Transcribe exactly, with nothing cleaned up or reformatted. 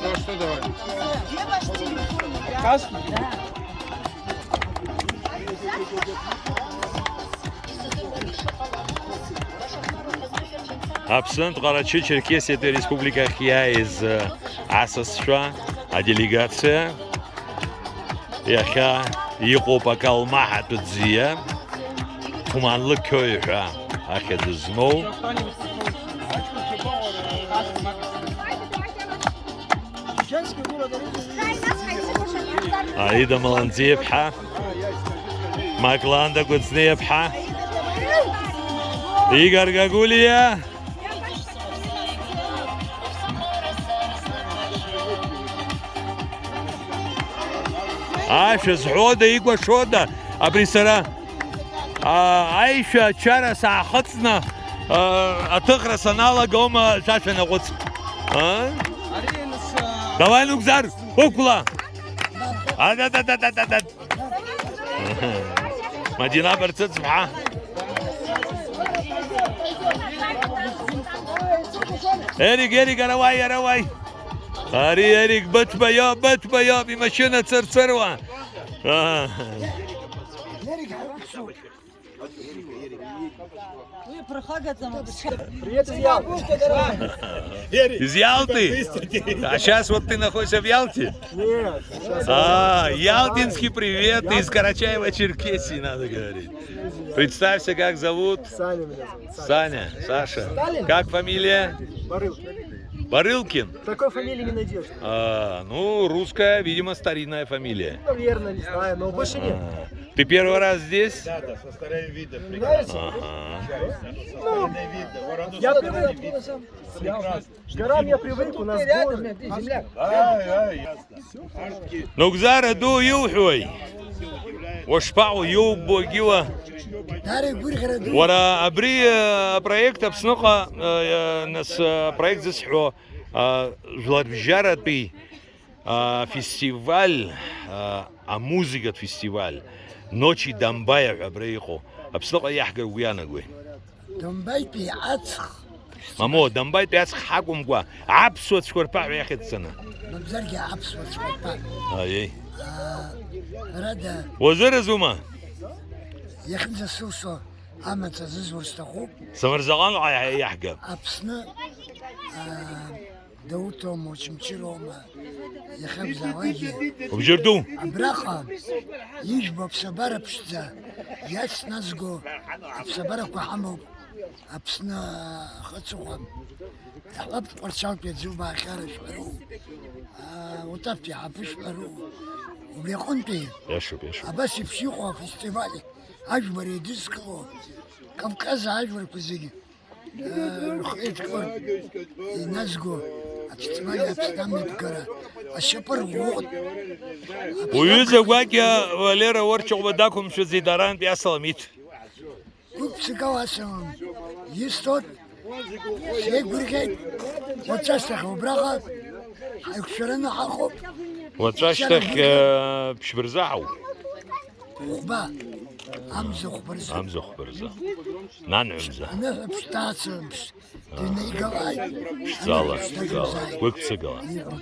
Что давай? Аԥсынтә Ҟарачы-Черкесиатәи Республикахь иааиз асасцәа аделегациа иахьа иҟоуп акалмаҳатә ӡиа, Қәманлы Қьои ҳәа ахьӡ змоу. Аида Маланӡиаԥҳа, Макланда Кәыҵниаԥҳа, Игор Гагулиа. Ашәа зҳәода, икәашода, абри сара, а, аишәа ачара саахыҵны, а, аҭыхра саналага аума, шәа шәанаҟәыҵ. А? Давай, Нугзар, уқәла! А, да, да, да, да, да, да. Мадина Барцыцԥҳа. Ерик, Ерик, ара уааи, ара уааи. Ари Ерик Быҭәба иоуп, Быҭәба иоуп, имашьына цырцыруа. Аа. Уи ԥырхагаӡам, аԥсшьа. Привет из Ялты. Из Ялты? А сейчас вот ты находишься в Ялте? Нет, сейчас А, я ялтинский привет из Карачаево-Черкесии, надо говорить. Представься, как зовут? Саня меня зовут. Саня, Саша. Как фамилия? Барылкин. Барылкин? Такой фамилии не найдешь. А, ну, русская, видимо, старинная фамилия. Наверное, не знаю, но больше нет. А, ты первый раз здесь? Да, да, со стороны вида. Нравится? Ага. Ну, я привык. Прекрасно. К горам я привык, у нас горы. Да, да, ясно. Нугзар, ду иуҳәои? Уашԥаҟоу, иубо, Гиуа? Дара игәырӷьара ду. Уара абри, э, апроект Аԥсныҟа, э, э, нас, э, апроект зысҳәо, э, жәларбжьаратәи, э, афестиваль, э, амузыкатә фестиваль, Ночи Домбая ҳәа абра иҟоу, Аԥсныҟа иаҳгар угәы иаанагои? Домбаитәи аҵх. Мамоу, Домбаитәи аҵх ҳакәымкәа, аԥсуа цәқәырԥа ҳәа иахьыдҵаны. Мамзаргьы аԥсуа цәқәырԥа. Аиеи. Аа, ҳәарада. Уазыразума? Иахьынӡасылшо амаҵ азызур сҭахуп. Самырзаҟанҟа иаҳ-, иаҳгап. Аԥсны, аа, Дауҭоума, Очамчыроума, иахьакәзаалакгьы. Убжьырду. Абраҟа ижәбо аԥсабара ԥшӡа иацназго аԥсабарақәа ҳамоуп. Аԥсны ахы-, аҵыхәа. Иаҳҳәап, Тҟәарчалтәи аӡылбаа Хьара шәҳәароу, аа, Утафтәи Ҳаԥы шәҳәароу. Убри аҟынтәи Иашоуп, иашоуп. Абас еиԥш иҟоу афестиваль, ажәлар еидызкыло, Кавказ ажәларқәа зегьы. Рхеиҭкор иназго афестиваль Аԥсны амҩаԥгара ашьапы рӷәӷәоуп. Уҩыза гәакьа Валера Орчаҟәба дақәымшәаӡеит арантәи асалам иҭ. Гәык-ԥсыкала асалам исҭоит, сеигәырӷьеит, уаҵәашьҭахь убраҟа ҳаиқәшәараны ҳаҟоуп. Уаҵәашьҭахь, э, ԥшьба рзы ҳауп. Хәба, амза хәба рзы. Амза хәба рзы. Нанҳәа мза. Аныҳәа ԥшҭаацамԥш, дынеигалааит. Ԥшӡала, ԥшӡала, гәык-ԥсыкала. Иҟоуп.